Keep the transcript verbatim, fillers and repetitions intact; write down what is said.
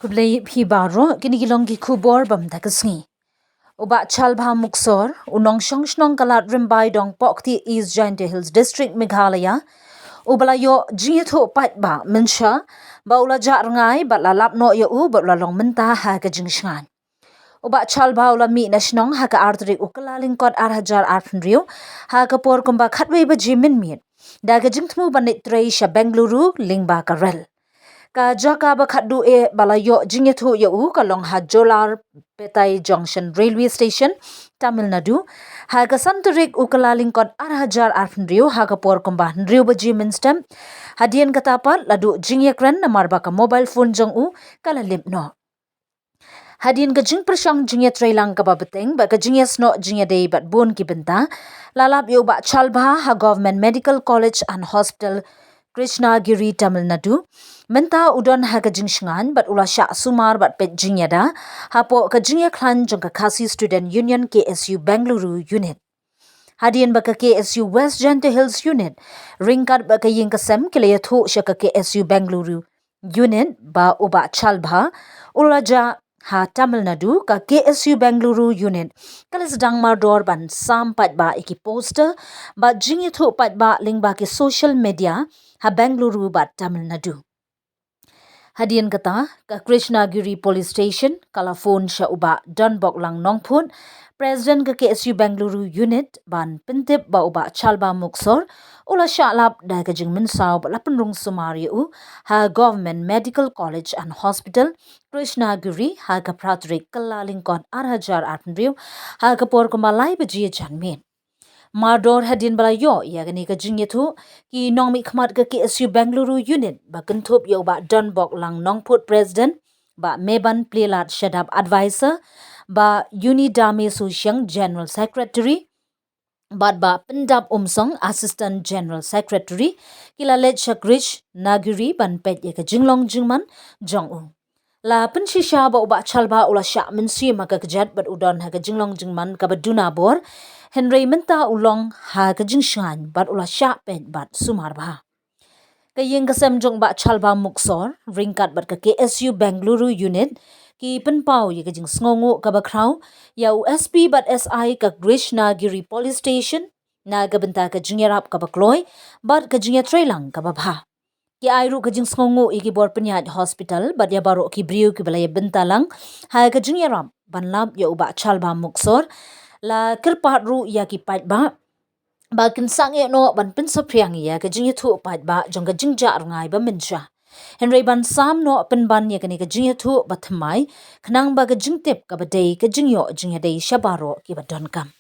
Khublei phi baroh, kine ki long ki khubor bam da ka sngi. U Bah Chalbha Muksor, u nongshong shnong ka Lad Rymbai Dongpoh Kti, East Jaintia Hills District, Meghalaya, u ba la ïoh jingïathuh paidbah mynsha ba u la jah rngai bad la lap noh ïa u bad u la long mynta ha ka jingshngaiñ. U Bah Chalbha u la mih na shnong ha ka ar tarik u Kyllalyngkot ar hajar arphew hynriew, ha ka por kumba khatwei baje mynmiet, da ka jingthmu ban leit trei sha Bengaluru lyngba ka rel. Ka jaka ba khatduh eh ba la ïoh jingïathuh ïa u ka long ha Jollarpet Junction Railway Station, Tamil Nadu, ha ka san tarik u Kyllalyngkot ar hajar arphew hynriew, ha ka por kumba hynriew baje mynstep. Hadien kata pat la duh jingïakren namar ba ka mobile phone jong u ka la lip noh. Hadien ka jingpyrshang jingïatreilang kaba bteng bad ka jingïasnoh jingïadei bad bun ki bynta, la lap ïa u Bah Chalbha ha Government Medical College and Hospital, Krishnagiri, Tamil Nadu. Mynta u don ha ka jingshngaiñ bad u la shah sumar bad peit jingïada hapoh ka jingïakhlaiñ jong ka Khasi Student Union, K S U Bengaluru Unit. Hadien ba ka K S U West Jaintia Hills Unit ryngkat bad ka ïing ka sem ki la ïathuh sha ka K S U Bengaluru Unit ba u Bah Chalbha u la jah ha Tamil Nadu, ka K S U Bengaluru Unit ka la sdang mardor ban sam paidbah ïa ki poster bad jingïathuh paidbah lyngba ki social media ha Bengaluru bad Tamil Nadu. Hadien kata, ka Krishnagiri Police Station ka la phone sha u Bah Donboklang Nongphut, President ka K S U Bengaluru Unit, ban pyntip ba u Bah Chalbha Muksor u la shah lap da ka jingmynsaw bad la pynrung sumar ïa u ha Government Medical College and Hospital, Krishnagiri, ha ka phra tarik Kyllalyngkot ar hajar arphew hynriew, ha ka por kumba lai baje janmiet. Mardor hadien ba la ïoh ïa kane ka jingïathuh, ki nongmihkhmat ka K S U Bengaluru Unit, ba kynthup ïa u Bah Donboklang Nongphut, President, Bah Meban Plielad Shadap, Advisor, Bah Unidame Susiang, General Secretary, bad Bah Pyndap Umsong, Assistant General Secretary, ki la leit sha Krishnagiri ban peit ïa ka jinglong jingman jong u. La pynshisha ba u Bah Chalbha u la shah mynsiem ha ka kjat bad u don ha ka jinglong jingman kaba duna bor, hynrei mynta u long ha ka jingshngaiñ bad u la shah peit bad sumar bha. Ka ïing ka sem jong u Bah Chalbha Muksor ryngkat bad ka K S U Bengaluru Unit ki pynpaw ïa ka jingsngewnguh kaba khraw ïa u S P bad S I ka Krishnagiri Police Station na ka bynta ka jingïarap kaba kloi bad ka jingïatreilang kaba bha. Ki ai ruh ka jingsngewnguh ïa ki bor pynïaid hospital bad ïa baroh ki briew kiba la ïa bynta lang ha ka jingïarap ban lap ïa u Bah Chalbha Muksor. La kyrpad ruh ïa ki paidbah ba kin sangeh noh ban pynsaphriang ïa ka jingïathuh paidbah jong ka jingjah rngai ba mynsha, hynrei ban sam noh pynban ïa kane ka jingïathuh ba thymmai, khnang ba ka jingtip kaba dei ka jingïoh jingïadei sha baroh kiba donkam.